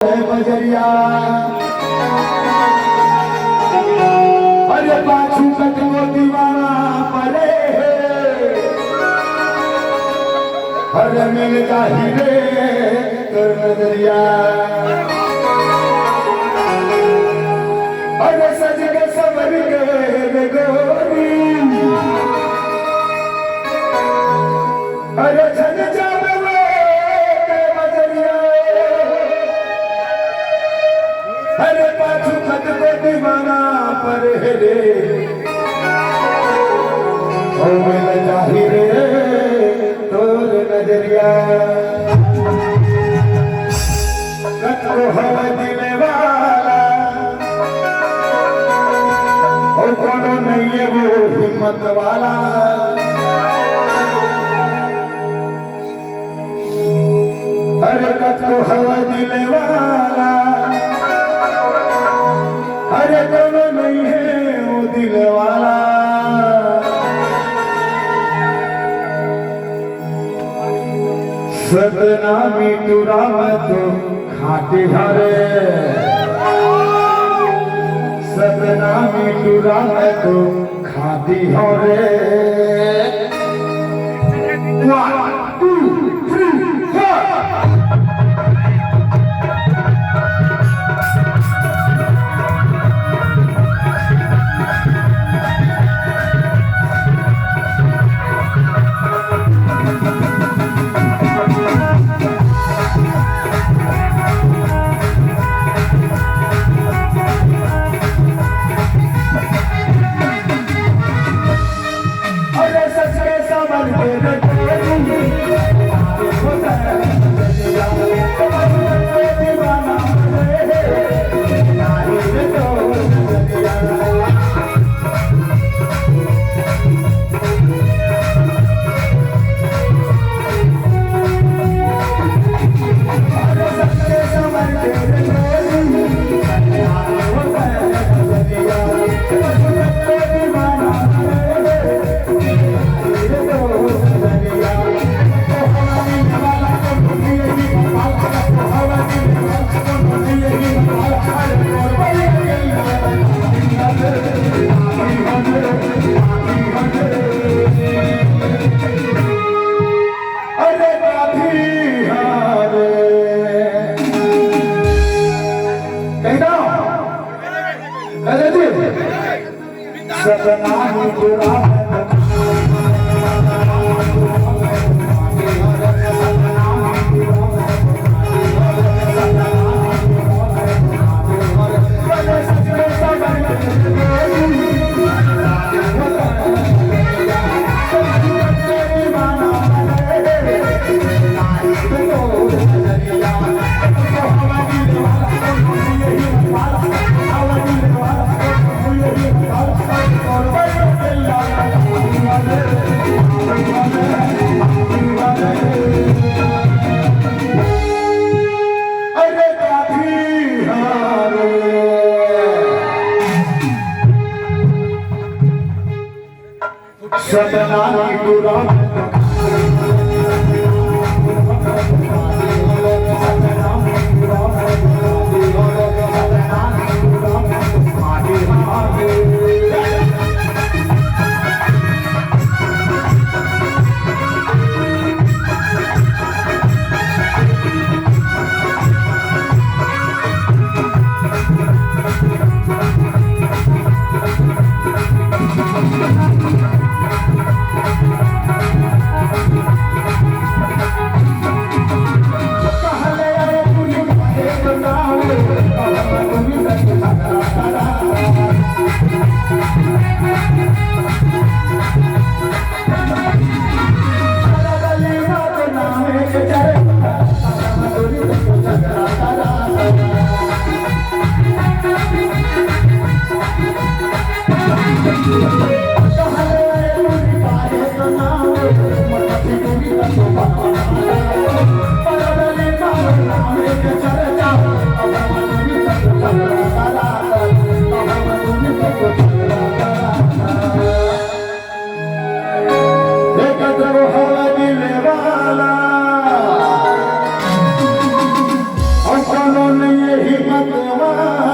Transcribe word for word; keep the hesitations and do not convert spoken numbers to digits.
बजरिया। अरे पाछू कतको दीवाना परे हे, अरे मिल जाही रे तोर नजरिया। अरे सज के संवर के रे गोरी, अरे झन जावे के बजरिया। अरे पाछू कतको दीवाना परे हे रे, ओ मिल जाही रे तोर नजरिया। कतको हवय दिल वाला, ओ कोनो नइये वो हिम्मत वाला। अरे कतको हवय दिल वाला, अरे कोनो नइये वो दिल वाला। सतनामी टूरा में तो खाटी हरे, सतनामी टूरा में तो खाटी हरे। One, two, three, four. अरे काफी हारे। कही ना? अरे जी। सतनामी टूरा में अरे काफी हारे। सतनामी टूरा